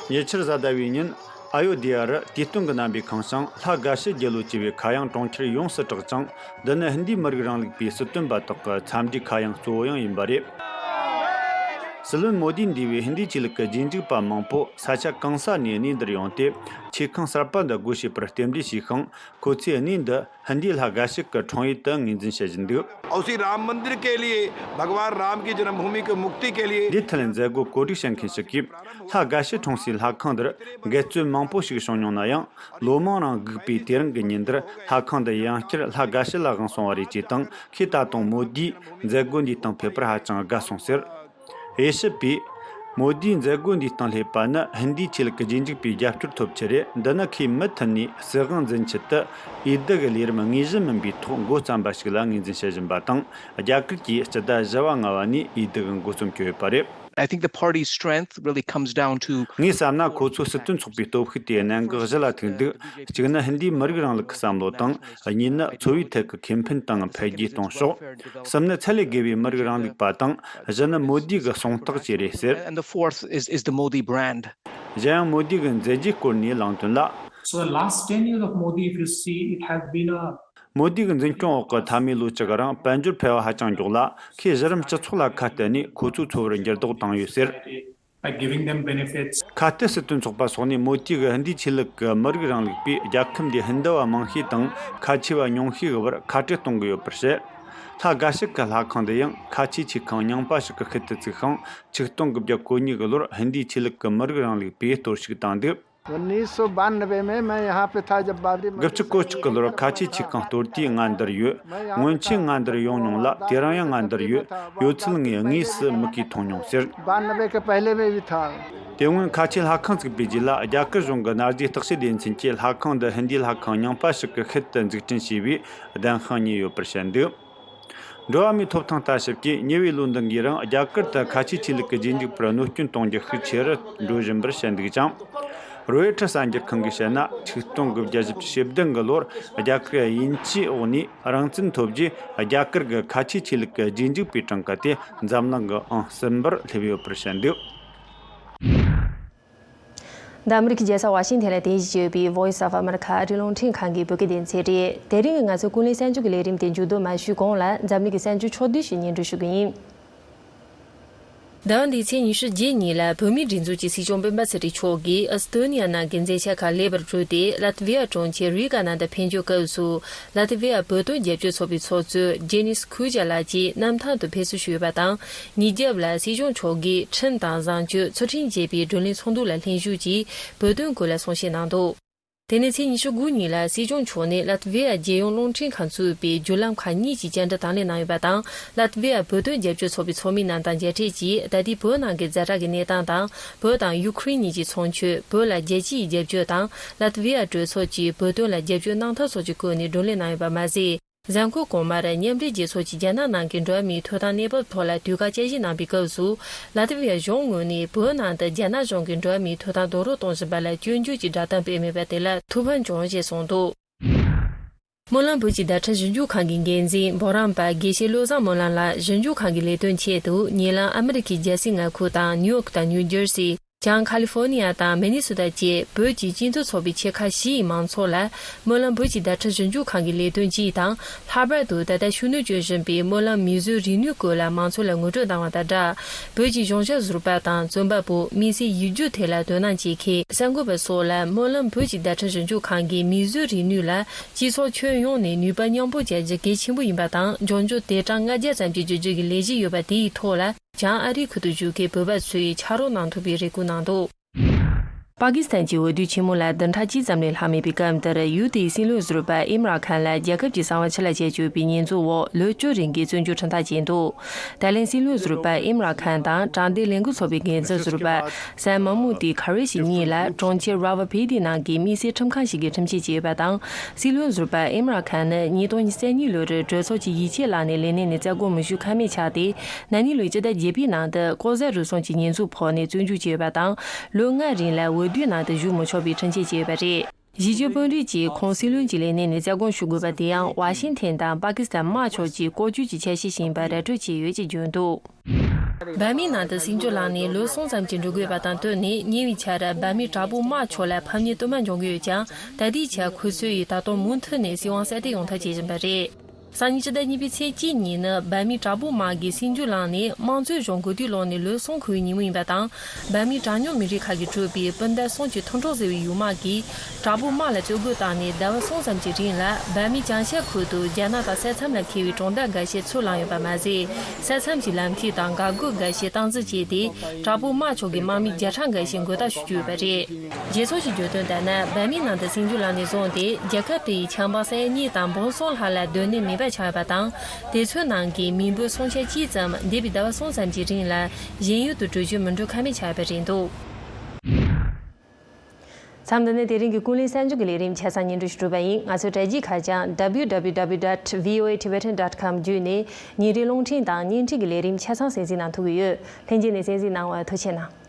ཉེ་ཆར་གཟའ་ཟླ་བའི་ཉིན། ཨ་ཡོ་དྷི་ཡ་རུ་དུས་སྟོན་གྱི་རྣམ་པའི་ཁང་བྱང་ལྷ་དགའ་བྱེད་རྒྱལ་ལོ་ཅེས་པའི་ཁ་གཡང་གྲོང་ཁྱེར་ཡོངས་སུ་གྲགས་ཅིང་། འདི་ནི་ཧིན་དིའི་མི་རིགས་རིང་ལུགས་པའི་སྲིད་དོན་པ་དག་གི་འཚམས་འདྲིའི་ཁ་གཡང་གཙོ་བོ་ཡང་ཡིན་པ་རེད། སྲིད་བློན་མོ་དིས་འདས་པའི་ཧིན་དིའི་ཆོས་ལུགས་ཀྱི་རྗེས་འཇུག་པ་མང་པོ་ས་ཆ་གང་ས་ནས་གནས་འདིར་ཡོང་སྟེ། ཆོས་ཁང་གསར་པ་འདི་སྒོ་ཕྱེས་པར་རྟེན་འབྲེལ་ཞུས་ཤིང་། ཁོ་ཚོས་གནས་འདི་ཧིན་དིའི་ལྷ་དགའ་བྱེད་ཀྱི་འཁྲུངས་ཡུལ་དུ་ངོས་འཛིན་བྱེད་བཞིན་འདུག उसी राम मंदिर के लिए, भगवान राम की जन्मभूमि की मुक्ति के लिए འདིའི་ཐད་མཛད་སྒོ་གོ་སྒྲིག་བྱེད་མཁན་ཞིག་གིས། ལྷ་དགའ་བྱེད་འཁྲུངས་སའི་ལྷ་ཁང་འདིར་འགལ་རྩོད་མང་པོ་ཞིག་བྱུང་མྱོང་ན་ཡང་། ལོ་མང་རིང་སྒུག་པའི་དེ་རིང་གི་ཉིན་འདིར་ལྷ་ཁང་འདི་ཡང་བསྐྱར་ལྷ་དགའ་བྱེད་ལྷ་ཁང་སོང་བ་རེད་ཅེས་དང་། ཁོས་ད་དུང་མོ་དིས་མཛད་སྒོ་འདིའི་སྟེང་ཕེབས་པར་ཧ་ཅང་དགའ་སོང་ཟེར། དབྱེ་ཞིབ་པས། མོ་དིས་མཛད་སྒོ་འདིའི་སྟེང་སླེབས་པ་ནི་ཧིན་དིའི་ཆོས་ལུགས་ཀྱི་རྗེས་འཇུག་པའི་རྒྱབ་སྐྱོར་ཐོབ་ཆེད་རེད། འདི་ནི་ཁོས་མུ་མཐུད་ནས་སྲིད་དབང་འཛིན་ཆེད་དུ་འོས་བསྡུ་གི་ལས་རིམ་དངོས་གཞི་མིན་པའི་ཐོག་འགོ་བརྩམས་པ་ཞིག་ལ་ངོས་འཛིན་བྱེད་བཞིན་པ་དང་། རྒྱ་གར་གྱིས་སྤྱི་ཟླ་བཞི་པ་ལྔ་པ་ནས་འོས་བསྡུ་གི་འགོ་རྩོམ་བྱས་ཡོད་པ་རེད། I think the party's strength really comes down to ངས་བསམ་ན་ཁོ་ཚོའི་སྲིད་དོན་ཚོགས་པའི་སྟོབས་ཤུགས་དེ་གནད་འགག་བཞི་ལ་ཐུག་འདུག་གཅིག་ནི་ཧིན་དིའི་མི་རིགས་རིང་ལུགས་ཀྱི་བསམ་བློ་དང་། གཉིས་ནི་འཚོ་བའི་ཐད་ཀྱི་ཁེ་ཕན་དང་འཕེལ་རྒྱས་གཏོང་ཕྱོགས། གསུམ་ནི་ཚད་ལས་བརྒལ་བའི་མི་རིགས་རིང་ལུགས་པ་དང་། བཞི་ནི་མོ་དི་གི་གསུང་རྟགས་བཅས་རེད་ཟེར། And the fourth is, is the Modi brand. གཞན་ཡང་མོ་དི་གི་མཛད་རྗེས་སྐོར་ནས་ལམ་སྟོན་ལ། So the last ten years of Modi, if you see, it has been a མོ་དི་གི་འཛིན་སྐྱོང་འོག་གི་མཐའ་མའི་ལོ་གཅིག་རིང་དཔལ་འབྱོར་འཕེལ་བ་ཧ་ཅང་མགྱོགས་ལ། ཁོས་གཞི་རིམ་སྤྱི་ཚོགས་ལ་ཁ་གཏད་ནས་ཁོ་ཚོའི་འཚོ་བར་འགྱུར་ལྡོག་བཏང་ཡོད་ཟེར། By giving them benefits. ཁ་གཏད་སྲིད་དོན་ཚོགས་པ་སོགས་ནས་མོ་དི་གིས་ཧིན་དིའི་ཆོས་ལུགས་ཀྱི་མི་རིགས་རིང་ལུགས་པས་རྒྱལ་ཁབ་འདིའི་ཧིན་དུ་བ་མང་ཤོས་དང་ཁ་ཆེ་བ་ཉུང་ཤོས་ཀྱི་བར་ཁ་བྲལ་གཏོང་གི་ཡོད་པར་བཤད། ལྷ་དགའ་ཕྱུག་གི་ལྷ་ཁང་འདི་ཡང་ཁ་ཆེའི་ཆེ་ཁང་རྙིང་པ་ཞིག་གི་ཤུལ་དུ་བཙུགས་ཤིང་། ཆིག་སྟོང་དགུ་བརྒྱ་གོ་གཉིས་ཀྱི་ལོར་ཧིན་དིའི་ཆོས་ལུགས་ཀྱི་མི་རིགས་རིང་ལུགས་པས་གཏོར་བཤིག་བཏང་འདུག། उन्नीस सौ बानबे में मैं यहाँ पे था, जब बाबरी मस्जिद དགུ་བཅུ་གོ་གཅིག་གི་ལོར་ཁ་ཆེའི་ཆེ་ཁང་གཏོར་དུས་ང་འདིར་ཡོད། སྔོན་ཆད་ང་འདིར་ཡོང་མྱོང་ལ། དེ་རིང་ཡང་ང་འདིར་ཡོད། ཡོད་ཚད་ངས་དངོས་སུ་མིག་གིས་མཐོང་མྱོང་ཟེར། बानबे के पहले में भी था। དེ་སྔོན་ཁ་ཆེའི་ལྷ་ཁང་བཙུགས་པའི་རྗེས་ལ། རྒྱ་གར་གཞུང་གི་གནའ་རྫས་བརྟག་དཔྱད་སྡེ་ཚན་གྱིས་ལྷ་ཁང་འདི་ཧིན་དིའི་ལྷ་ཁང་རྙིང་པ་ཞིག་གི་ཤུལ་དུ་འཛུགས་སྐྲུན་བྱས་པའི་བདེན་དཔང་རྙེད་ཡོད་པར་བཤད་འདུག། འགྲོ་བ་མིའི་ཐོབ་ཐང་ལྟ་ཞིབ་ཀྱིས་ཉེ་བའི་ལོ་འདི་འགའི་རིང་རྒྱ་གར་དུ་ཁ་ཆེའི་ཆོས་ལུགས་ཀྱི་རྗེས་འཇུག་པར་གནོད་སྐྱོན་གཏོང་རྒྱུ་ཤུགས་ཆེ་རུ་འགྲོ་བཞིན་པར་བཤད་འདུག་ཅིང་། རོའི་ཊར་གསར་འགྱུར་ཁང་གིས་བཤད་ན། ཆིག་སྟོང་དགུ་བརྒྱ་བཞི་བཅུ་ཞེ་བདུན་གྱི་ལོར་རྒྱ་གར་དབྱིན་ཇིའི་འོག་ནས་རང་བཙན་ཐོབ་རྗེས། རྒྱ་གར་གྱི་ཁ་ཆེའི་ཆོས་ལུགས་ཀྱི་རྗེས་འཇུག་པའི་གྲངས་ཀ་དེ་འཛམ་གླིང་གི་ཨང་གསུམ་པར་སླེབས་ཡོད་པར་བཤད་འདུག། འདི་ཨ་མི་རི་ཀའི་རྒྱལ་ས་ཝ་ཤིང་ཐན་ལ་རྟེན་གཞི་བྱས་ཡོད་པའི་Voice of America ཨ་རིའི་རླུང་འཕྲིན་ཁང་གི་བོད་སྐད་སྡེ་ཚན་རེད། དེ་རིང་གི་ང་ཚོའི་ཀུན་གླེང་གསར་འགྱུར་གྱི་ལས་རིམ་དེ་མཇུག་བསྡོམས་མ་ཞུས་གོང་ལ། འཛམ་གླིང་གི་གསར་འགྱུར་ཕྱོགས་བསྡུས་ཤིག་སྙན་སྒྲོན་ཞུ་གི་ཡིན། ཟླ་བ་འདིའི་ཚེས་ཉི་ཤུ་རྗེས་གཉིས་ལ་བོད་མིའི་སྒྲིག་འཛུགས་ཀྱི་སྲིད་སྐྱོང་སྤེན་པ་ཚེ་རིང་མཆོག་གིས་ཨི་སི་ཐོ་ནི་ཡ་ནང་གི་མཛད་འཆར་ཁག་ལེགས་པར་གྲུབ་སྟེ། ལ་ཏི་ཝི་ཡ་གྲོང་ཁྱེར་རི་ག་ནང་དུ་ཕེབས་འབྱོར་སྐབས་སུ། ལ་ཏི་ཝི་ཡ་བོད་དོན་རྒྱབ་སྐྱོར་ཚོགས་པའི་ཚོགས་གཙོ་ཇེ་ནིས་ཁུ་ཇ་ལགས་ཀྱིས་གནམ་ཐང་དུ་ཕེབས་བསུ་ཞུས་ཡོད་པ་དང་། ཉིན་རྒྱབ་ལ་སྲིད་སྐྱོང་མཆོག་གིས་ཁྲིམས་དང་བཟང་སྤྱོད་ཚུལ་ཁྲིམས་ཅེས་པའི་བགྲོ་གླེང་ཚོགས་འདུ་ལ་ལྷན་ཞུགས་ཀྱིས་བོད་དོན་སྐོར་ལ་གསུང་བཤད་གནང་འདུག། དེ་ནས་ཚེས་ཉི་ཤུ་དགུ་ཉིན་ལ་སྲིད་སྐྱོང་མཆོག་ནས་ལ་ཏི་ཝི་ཡ་རྒྱལ་ཡོངས་རླུང་འཕྲིན་ཁང་བཙུགས་པའི་བརྒྱུད་ལམ་ཁག་གཉིས་ཀྱི་བཅར་འདྲི་དང་ལེན་གནང་ཡོད་པ་དང་། ལ་ཏི་ཝི་ཡ་བོད་དོན་རྒྱབ་སྐྱོར་ཚོགས་པའི་ཚོགས་མི་རྣམས་དང་མཇལ་འཕྲད་ཀྱིས། ད་ལྟའི་བོད་ནང་གི་ཛ་དྲག་གི་གནས་སྟངས་དང་། བོད་དང་ཡུ་ཁུ་རེན་གཉིས་ཀྱི་ཚོང་སྤྱོད། བོད་ལ་རྒྱལ་སྤྱིའི་རྒྱབ་སྐྱོར་དང་། ལ་ཏི་ཝི་ཡ་གྲོས་ཚོགས་ཀྱིས་བོད་དོན་ལ་རྒྱབ་སྐྱོར་གནང་ཐབས་སོགས་ཀྱི་སྐོར་ནས་བགྲོ་གླེང་གནང་ཡོད་པ་མ་ཟད། གཟའ་འཁོར་གོང་མར་མཉམ་འབྲེལ་རྒྱལ་ཚོགས་ཀྱི་རྒྱ་ནག་ནང་གི་འགྲོ་བ་མིའི་ཐོབ་ཐང་གནས་བབ་ཐོག་ལ་དུས་བཀག་བསྐྱར་ཞིབ་གནང་པའི་སྐབས་སུ། ལ་ཏི་ཝི་ཡ་གཞུང་ངོས་ནས་བོད་ནང་དུ་རྒྱ་ནག་གཞུང་གིས་འགྲོ་བ་མིའི་ཐོབ་ཐང་རྡོག་རོལ་གཏོང་བཞིན་པ་ལ་སྐྱོན་བརྗོད་ཀྱི་བསྒྲགས་གཏམ་སྤེལ་མེད་པ་དེ་ལ་ཐུགས་ཕམ་བྱུང་ཞེས་གསུངས་འདུག། སྨོན་ལམ་བོད་ཀྱི་བརྡ་ཁྲིད་ཞིབ་འཇུག་ཁང་གི་འགན་འཛིན་འབུམ་རམས་པ་དགེ་བཤེས་བློ་བཟང་སྨོན་ལམ་ལགས་ཞིབ་འཇུག་ཁང་གི་ལས་དོན་ཆེད་དུ། ཉེ་ལམ་ཨ་མི་རི་ཀའི་རྒྱལ་སའི་མངའ་ཁུལ་དང་ནིའུ་ཡོག་དང་ནིའུ་ཇར་སི། བྱང་ཁ་ལི་ཧྥོ་ནི་ཡ་དང་མི་ནི་སོ་ཏ་བཅས་བོད་ཀྱི་སྤྱི་ཚོགས་ཚོགས་པའི་ཆེ་ཁག་བཞི་ཡི་མང་ཚོགས་ལ། སྨོན་ལམ་བོད་ཀྱི་བརྡ་ཁྲིད་ཞིབ་འཇུག་ཁང་གི་ལས་དོན་སྤྱི་དང་། ལྷག་པར་དུ་ད་ལྟ་ཤུགས་སྣོན་སྤྱོད་བཞིན་པའི་སྨོན་ལམ་མིས་བཟོས་རིག་ནུས་སྐོར་ལ་མང་ཚོགས་ལ་ངོ་སྤྲོད་གནང་བ་དང་སྦྲགས། བོད་ཀྱི་གཞུང་ཞབས་ཟུར་པ་དང་རྩོམ་པ་པོ། དམིགས་བསལ་ཡིག་རྒྱུགས་ཐད་ལ་དོ་སྣང་བྱེད་མཁན་གསར་འགོད་པ་སོགས་ལ། སྨོན་ལམ་བོད་ཀྱི་བརྡ་ཁྲིད་ཞིབ་འཇུག་ཁང་གིས་མིས་བཟོས་རིག་ནུས་ལ་སྤྱི་ཚོགས་ཁྱོན་ཡོངས་ནས་ནུས་པ་མཉམ་སྤུངས་བྱ་རྒྱུ་གལ་ཆེན་པོ་ཡིན་པ་དང་། ལྗོངས་རྒྱུ་དེབ་གྲངས་ལྔ་བརྒྱ་ཙམ་གྱི་བསྒྱུར་བཅོས་ཀྱི་ལས་གཞི་ཡོད་པ་དེའི་ཐོག་ལ། བྱང་ཨ་རིའི་ཁུལ་དུ་བཞུགས་མཁན་བོད་པ་ཚོས་ཕྱག་རོགས་གནང་ཐུབ་པའི་རེ་སྐུལ་གནང་འདུག། པ་ཀི་སི་ཐན་གྱི་འོས་བསྡུ་ཆེན་མོ་ལ་བདུན་ཕྲག་གཅིག་ཙམ་ལས་ལྷག་མེད་པའི་སྐབས་འདིར། ཡུལ་དེའི་སྲིད་བློན་ཟུར་པ་ཨིམ་རཱན་ཁཱན་ལ་རྒྱལ་ཁབ་ཀྱི་གསང་བ་ཕྱི་ལ་བསྐྱལ་བཅུག་པའི་ཉེས་འཛུགས་འོག་ལོ་བཅུ་རིང་གི་བཙོན་འཇུག་ཁྲིམས་ཐག་བཅད་འདུག། ད་ལན་སྲིད་བློན་ཟུར་པ་ཨིམ་རཱན་ཁཱན་དང་དྲང་བདེན་ལས་འགུལ་ཚོགས་པའི་འགན་འཛིན་ཟུར་པ་སན་མཱ་མུ་ཏི་ཁ་རེ་ཤི་གཉིས་ལ་གྲོང་ཁྱེར་ར་ཝ་ཕེ་ཏི་ནང་གི་དམིགས་བསལ་ཁྲིམས་ཁང་ཞིག་གིས་ཁྲིམས་ཆད་བཅད་ཡོད་པ་དང་། སྲིད་བློན་ཟུར་པ་ཨིམ་རཱན་ཁཱན་ནི་ཉིས་སྟོང་ཉེར་གཉིས་ལོར་གྲོས་ཚོགས་ཀྱི་ཡིད་ཆེས་བླངས་ནས་ལས་གནས་ནས་རྩ་དགོངས་མི་ཞུ་ཁ་མེད་ཆགས་ཏེ། ན་ནིང་ལོའི་སྤྱི་ཟླ་བརྒྱད་པའི་ནང་དུ་ལྐོག་ཟ་རུལ་སུངས་ཀྱི་ཉེས་འཛུགས་ཕོག་ནས་བཙོན་འཇུག་བྱས་ཡོད་པ་དང་། ལོ་ལྔ་རིང་ལ་འོས་བསྡུའི་ནང་དུ་ཞུགས་མི་ཆོག་པའི་ཁྲིམས་ཆད་བཅད་ཡོད་པ་རེད། གཞིས་བྱེས་དཔོན་རིགས་ཀྱིས་ཁོང་སྲིད་བློན་གྱི་ལས་གནས་ནས་རྩ་དགོངས་ཞུ་དགོས་པ་དེ་ཡང་ཝ་ཤིང་ཐན་དང་པ་ཀི་སི་ཐན་དམག་ཕྱོགས་ཀྱིས་ལྐོག་གྱུར་གྱི་འཆར་གཞི་ཞིག་ཡིན་པར་ར་སྤྲོད་བྱས་ཡོད་ཅེས་བརྗོད་འདུག། འབར་མའི་ནང་དུ་སྲིད་འབྱོར་ལངས་ནས་ལོ་གསུམ་ཙམ་གྱིས་འགྲོ་དགོས་པ་དང་བསྟུན་ནས། ཉེ་བའི་ཆར་འབར་མའི་དྲག་པོའི་དམག་ཕྱོགས་ལ་ཕམ་ཉེས་དུ་མ་འབྱུང་གི་ཡོད་ཀྱང་། ད་ལྟའི་ཆར་ཁོ་ཚོས་ད་དུང་མུ་མཐུད་ནས་སྲིད་དབང་གསལ་སྟོན་ཡོང་ཐབས་བྱེད་བཞིན་པ་རེད། སང་ཉིན་སྤྱི་ཟླ་གཉིས་པའི་ཚེས་གཅིག་ཉིན་ནི་འབར་མའི་དྲག་པོའི་དམག་གིས་སྲིད་འབྱོར་ལངས་ནས་དམངས་གཙོའི་གཞུང་གོ་སྒྲིག་སློང་ནས་ལོ་གསུམ་འཁོར་བའི་ཉིན་མོ་ཡིན་པ་དང་། འབར་མའི་གྲངས་ཉུང་མི་རིགས་ཁག་གིས་གྲུབ་པའི་སྤུན་ཟླ་གསུམ་གྱི་མཐུན་གྲོགས་ཟེར་བའི་ཡུལ་དམག་གིས་དྲག་པོའི་དམག་ལ་བཙོག་གོས་བཏང་ནས་ཟླ་བ་གསུམ་ཙམ་གྱི་རིང་ལ། འབར་མའི་བྱང་ཤར་ཁུལ་དུ་རྒྱ་ནག་དང་ས་མཚམས་ལ་འཁེལ་བའི་གྲོང་རྡལ་འགའ་ཤས་ཚུར་བླངས་ཡོད་པ་མ་ཟད། ས་མཚམས་ཀྱི་ལམ་ཐིག་དང་འགག་སྒོ་འགའ་ཤས་སྟངས་འཛིན་བྱས་ཏེ། དྲག་པོའི་དམག་ཕྱོགས་ཀྱི་དམག་མི་བརྒྱ་ཕྲག་འགའ་ཤས་མགོ་བཏགས་ཞུ་རྒྱུ་ཡོད་པ་རེད། རྒྱལ་ཚོགས་ཀྱི་བརྗོད་དོན་ལྟར་ན། འབར་མའི་ནང་དུ་སྲིད་འབྱོར་ལངས་ནས་བཟུང་སྟེ། རྒྱལ་ཁབ་དེ་ཡི་ཆབ་འབངས་སེམས་ཉིད་དང་འབུམ་སོལ་ལྷག་ལ་སྡོད་གནས་མེད་པ་ཆགས་ཡོད་པ་དང་། དེ་ཚོའི་ནང་གི་མི་འབོར་སུམ་ཆ་གཅིག་ཙམ་འདས་པའི་ཟླ་བ་གསུམ་ཙམ་གྱི་རིང་ལ་གཞན་ཡུལ་དུ་བྲོས་བྱོལ་མི་འགྲོ་ཁ་མེད་ཆགས་ཡོད་པ་རེད་འདུག། མཚམས་འདི་ནས་དེ་རིང་གི་ཀུན་གླེང་གསར་འགྱུར་གྱི་ལས་རིམ་ཆ་ཚང་སྙན་སྒྲོན་ཞུ་གྲུབ་པ་ཡིན། ང་ཚོའི་དྲ་རྒྱའི་ཁ་བྱང་W W W dot V O A Tibetan dot com བརྒྱུད་ནས་ཉིན་རེའི་རླུང་འཕྲིན་དང་བརྙན་འཕྲིན་གྱི་ལས་རིམ་ཆ་ཚང་གསན་གཟིགས་གནང་ཐུབ་ཀྱི་ཡོད། ལྷན་རྒྱས་ནས་གསན་གཟིགས་གནང་བར་ཐུགས་རྗེ་གནང་།